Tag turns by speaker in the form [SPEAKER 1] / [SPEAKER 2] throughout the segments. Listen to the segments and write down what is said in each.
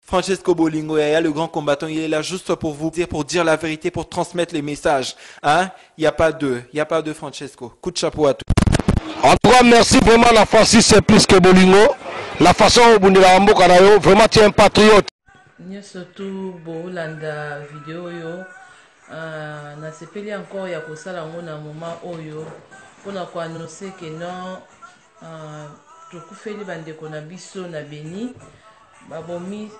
[SPEAKER 1] Francesco Bolingo Yaya, le grand combattant, il est là juste pour vous dire, pour dire la vérité, pour transmettre les messages. Hein? Il n'y a pas de, il n'y a pas de Francesco. Coup de chapeau à tous.
[SPEAKER 2] En tout cas, merci vraiment la Francis plus que Bolingo. La façon obundela mboka na yo, vraiment tu es un patriote.
[SPEAKER 3] Nyonso tu bolanda video oyo nasepeli encore ya kosala yango na moment oyo mpona koannonce ke non tokufeli bandeko na biso na Beni, babomi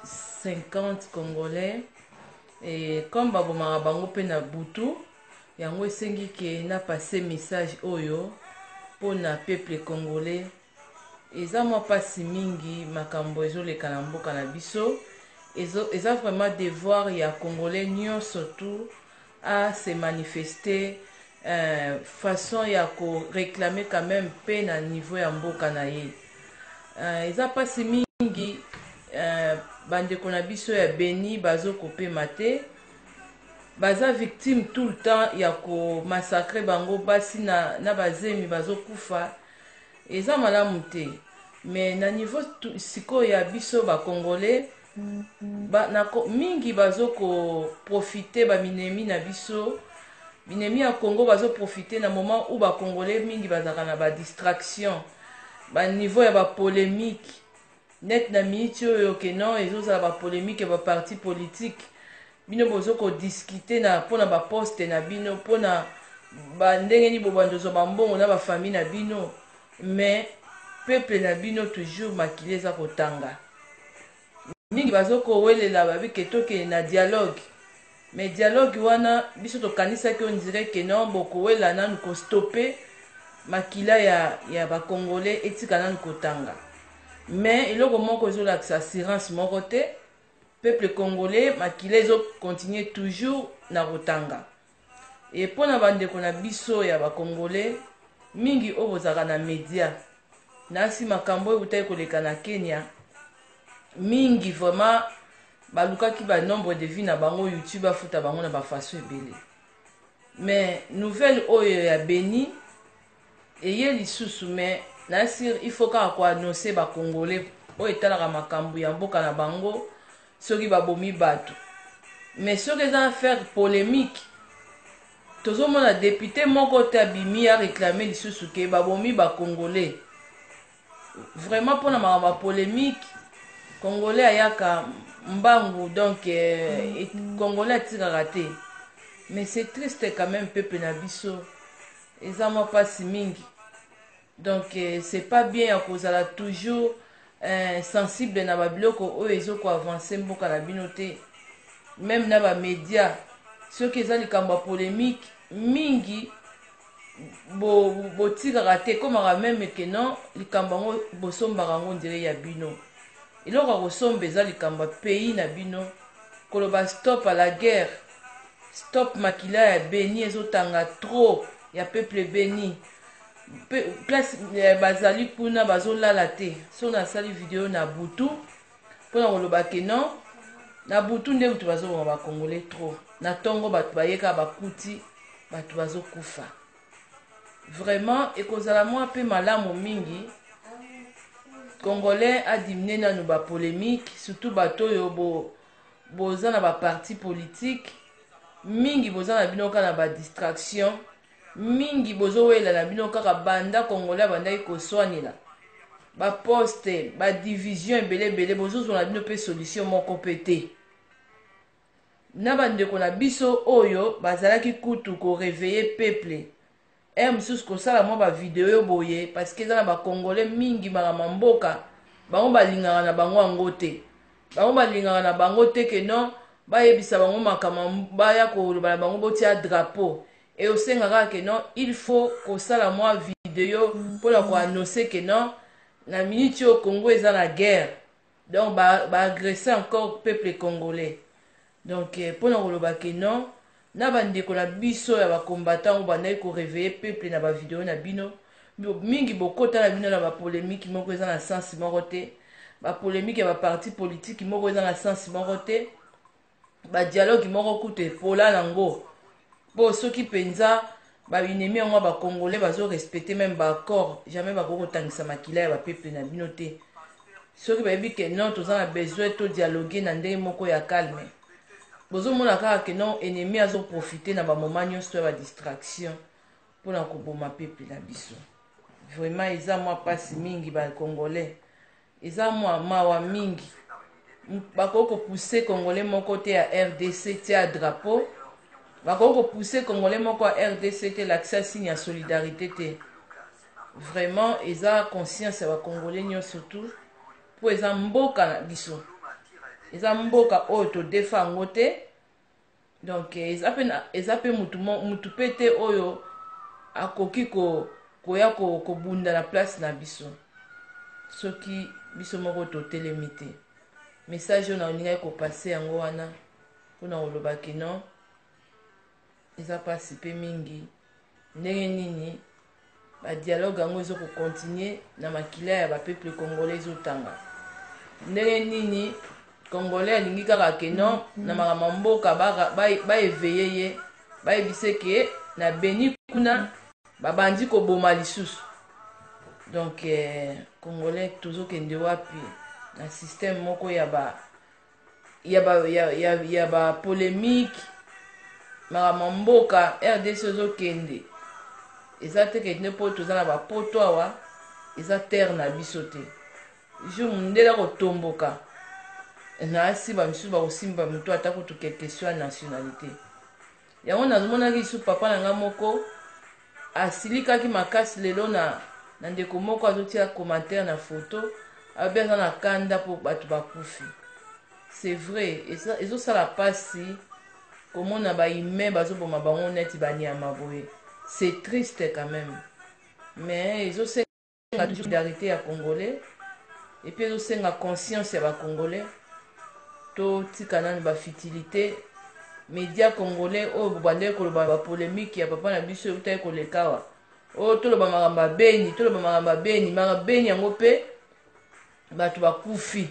[SPEAKER 3] 50 Congolais e comme babomaka bango mpe na butu. Yango esengi ke na passe message oyo mpona peuple congolais. Eza mwa mpasi mingi makambo ezoleka na mboka na biso. Eza vraiment devoir ya Congolais nyonso tu a se manifester, façon ya koréclamer quand même mpe na niveau ya mboka na ye. Eza mpasi mingi, bandeko na biso ya Beni bazokopema te, baza victime tout le temps ya komassacre bango, basi na bazemi bazokufa. Eza malamu te. Mais na niveau sikoyo ya biso Bacongolais ba, na, mingi bazokoprofite baminemi na biso, binemi ya Congo, bazoprofite na moment où Bacongolais mingi bazalaka na badistraction, baniveau ya bapolémique net na miniti oyo ke non, ezozala bapolémique ya baparti politique. Bino bozokodiscute na mpona baposte na bino, mpona bandenge nini bobanda ozwa bambongo na bafamille na bino, mais peuple na bino toujours makili eza kotanga. Mingi bazokowelela babike tokende na dialogue, mais dialogue wana biso tokanisaki on dirait ke non, bokowela nanu kostopper makila ya Bacongolais etika nanu kotanga. Mais eloko moko ezolakisa assurance moko te, peuple congolais makila ezocontinue toujours na kotanga. E mpo na bandeko na biso ya Bacongolais mingi oyo bozalaka na média, nasi makambo oyo eutaki koleka na Kenya, mingi vraiment balukaki banombre de vues na bango, YouTube afuta bango na bafaçon ebele. Mais nouvelle oyo ya Beni eye lisusu, mais nasir il faut kaka koannonce Bacongolais oyo etalaka makambo ya mboka na bango. Soki babomi bato, mais soki eza affaire polémique, tozomona député moko te abimi aréclame lisusu ke babomi Bacongolais. Vraiment, mpona makambo ya polémique, Congolais ayaka mbangu. Donc Congolais atikaka te. Mais c'est triste quand même, peuple na biso eza mwa mpasi mingi. Donc c'est pas bien ya kozala toujours sensible na babiloko oyo ezokoavance mboka na bino te. Même na bamédia, soki eza likambo ya polémique mingi, botikaka te, ekomaka même ke non, likambo yango bosombaka yango ndire ya bino. Eloko ya kosomba eza likambo ya pays na bino, koloba stop à la guerre, stop makila ya Beni ezotanga trop, ya peuple Beni place bazali kuna bazolala te. So nasali video na butu mpona koloba ke non, na butu nde mutu bazoboma Bacongolais trop. Na ntongo bato bayeka, bakuti bato bazokufa. Vraiment ekozala mwa mpe malamu mingi Congolais adiminuer nanu bapolémique, surtout bato oyo boza na baparti politique mingi, boza na bino kaka na badistraction mingi, bozowela na bino kaka banda Congolais abandaki koswanela baposte, badivision ebele ebele, bozozwa na bino mpe solution moko mpe te. Na bandeko na biso oyo bazalaki kutu koréveiller peuple ere mosusu, kosala mwa bavideo boye, parce que eza na Bacongolais mingi makambo mboka bango balingaka na bango yango te. Bango balingaka na bango te ke non, bayebisa bango makambo, baya koloba na bango botia drapeau. E osenga kaka ke non, il faut kosala mwa video mpona koannonce ke non, na miniti oyo Congo eza na guerre. Donc baagresse ba encore peuple congolais. Donc mpona koloba ke non, na bandeko na biso ya bacombattant oyo bandaki koréveiller peuple na bavideo na bino mingi, bokota na bino na bapolémique moko eza na sens moko te, bapolémique ya baparti politique moko eza na sens moko te, badialogue moko kutu epola nango. Mpo soki mpenza baennemi yango ya Bacongolais bazorespecte même baaccord, jamais bakoki kotangisa makila ya bapeuple na bino te. Soki bayebi ke non, toza na besoin to dialoguer na ndenge moko ya calme, bozomona kaka ke non, ennemi azoprofite na bamoment nyonso ya badistraction mpona koboma peuple na biso. Vraiment eza mwa mpasi mingi, bacongolais, eza mwa mawa mingi. Bakoki kopousse Congolais moko te ya RDC tia drapeau, bakoki kopousse Congolais moko ya RDC te lakisa signe ya solidarité te. Vraiment eza conscience ya bacongolais nyonso tu, mpo eza mboka na biso, eza mboka oyo todefa yango te. Donc eza mpe mutu mpe te oyo akoki koya kobunda na place na biso soki biso moko totelemi te. Message oyo nalingaki kopase yango wana mpona koloba ke non, eza mpasi mpe mingi ndenge nini badialogue yango ezokocontinue na makila ya bapeuple congolais ezotanga. Ndenge nini Congolais alingi kaka ke non, na makambo ya mboka baéveiller ye, bayebise ke na Beni kuna babandi koboma lisusu? Donc Congolais, tozokende wapi na système moko ya ba polémique? Makambo ya mboka RDC ozokende, eza te ke nde mpo toza na bapoto awa, eza terre na biso te. Jour mondele akotomboka na asi, bamisusu bakosimba motu, ata kutu quelque soit nationalité yango. Namonaki lisusu papa na nga moko asilikaki makasi lelo na ndeko moko azotia commentaire na photo, alobi aza na kanda mpo bato bakufi. C'est vrai, ezosala mpasi komona bahumain bazoboma bango neti banyama boye. C'est triste quand même, mais ezosenga solidarité ya Congolais et puis ezosenga conscience ya bacongolais. Totika nanu bafutilité. Média congolais oyo bobandaki koloba bapolémique ya papa na biso eutaki koleka awa, oyo toloba makambo ya Beni, toloba makambo ya Beni, makambo Beni yango mpe bato bakufi.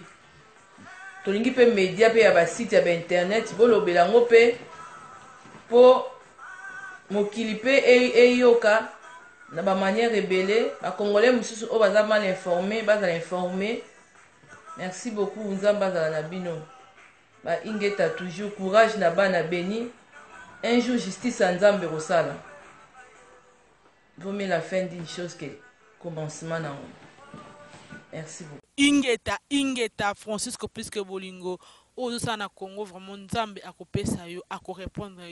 [SPEAKER 3] Tolingi mpe média mpe ya basite ya bainternet bolobela yango mpe mpo mokili mpe eyoka na bamanière ebele. Bacongolais mosusu oyo baza mal informé bazala informé. Merci beaucoup, Nzambe azala na bino. Baingeta toujours, courage na bana Beni. Un jour justice ya Nzambe kosala. Vaut mieux la fin d'une chose que commencement nango. Merci beaucoup.
[SPEAKER 4] Ingeta, ingeta, Francisco Puisque Bolingo oyo ozosala na Congo, vraiment Nzambe akopesa yo, akorépondre.